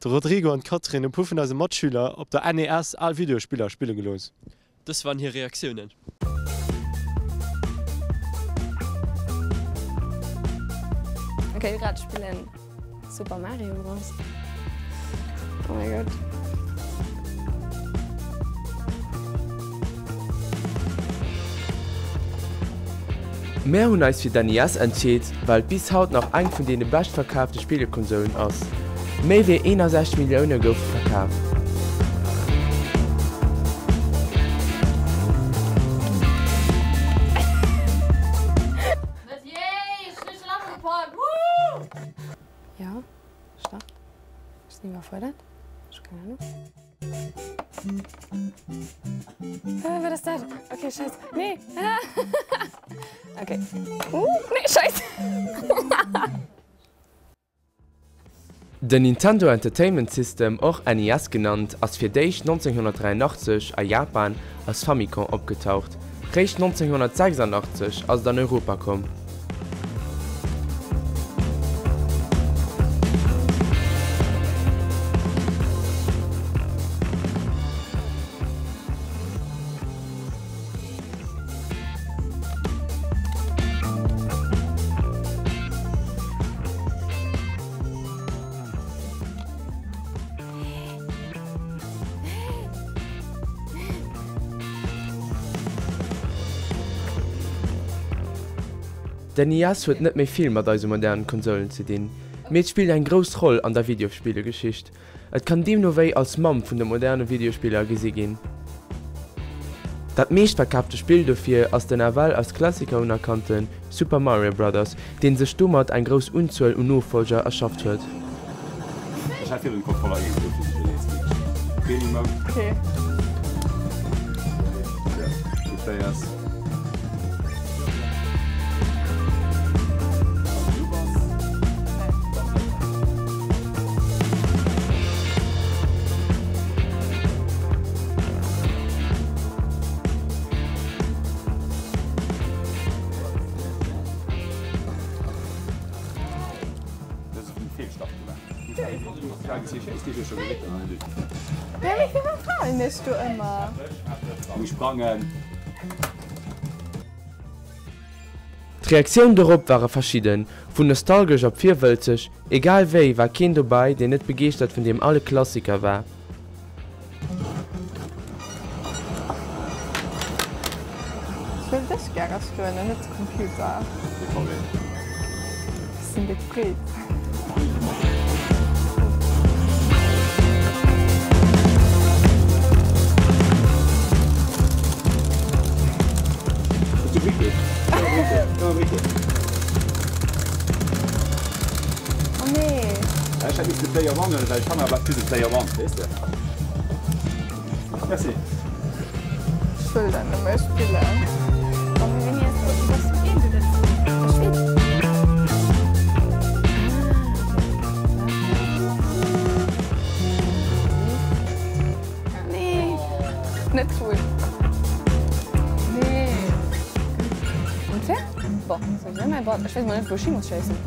De Rodrigo an d'Catherine hu puer vun eise Matschüler op der NES al Videospiller spille gelooss. Dës waren hir Reaktiounen. Ok grad spillen Super Mario Bros. Oh mein Gott. Mär hunn eis fir d'NES entscheet, well et bis haut nach eng vun deene beschtverkaafte Spillekonsolen ass. Méi wéi 61 Millioune goufe verkaaft. Jo, start. Ech sinn iwwerfuerdert. Ech hu keng Ahnung. Wat ass dat? Ok, scheiss. Nee! Ok. Nee, scheiss! Den Nintendo Entertainment System, och NES genannt, ass fir d'éischt 1983 a Japan als Famicom opgetaucht. Réischt 1986 ass et an Europa komm. Den NES huet net méi vill mat eise modernen Konsolen ze dinn, mee et spillt eng grouss Roll an der Videospillegeschicht. Et kann deemno wéi als Mamm vun de moderne Videospiller gesi ginn. Dat meeschtverkaafte Spill dofir ass den ewell als Klassiker unerkannte Super Mario Brothers, dee sech domat eng grouss Unzuel un Nofollger erschafft huet. D'Reaktiounen dorop ware verschidden, vun nostalgesch op virwëlzeg. Egal wéi war keen dobäi, deen net begeeschtert vun deem ale Klassiker war. Ech wëll dech gäre stoen an net de Computer. Ech sinn déck breet. Oh nee. Ech hätt misste Player One huelen, well d'Kamera bleift just op Player One, weess de. Merci. Ech wëll dat net méi spillen. Nee, net cool. Nee. Unfair? Bon, souwisou mäi Ball. Ech weess mol net, wou ech hi muss schéissen.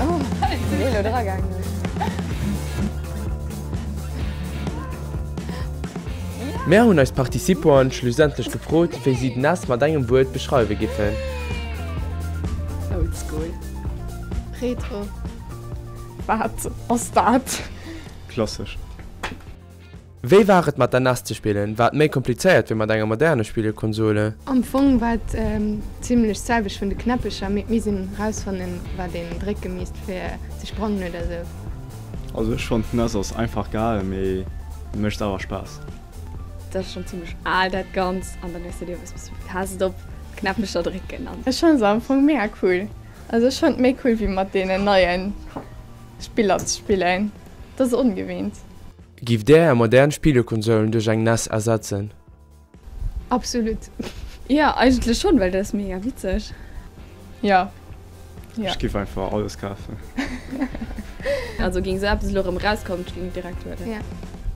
Oh, sinn elo dra gaangen. Mär hunn eis Participanten schlussendlech gefrot, wéi si den S mat engem Wuert beschreiwe giffen. Old School. Retro. Wat ass dat? Klassesch. Wéi war et mat der nes ze spillen? War et méi komplizéiert wéi mat enger moderne Spillekonsole? Am Fong war et zimlech d'selwecht vun de Knäppecher, mee et misst een rausfannen wat een drécke misst fir ze sprangen oder sou. Also ech fannen d'NES ass einfach gehalen, mee mecht awer Spaass. Dat ass schon zimlech al dat Ganzt an dann hues de dir eppes paasst op Knäppecher drécken an. Ech fannen se am Fong mega cool. Also ech fannen et méi cool wéi mat deenen neien Spiller ze spillen. Et ass ongewinnt. Giff där är modern Spillekonsolen duerch eng nes ersetzen? Absolut. Jo, eigentlech schon, well dat ass mega witzeg. Jo. Jo. Ech giff einfach alles kafen. Also ging sou eppes elo rem rauskommen, ech ging et direkt huelen. Jo.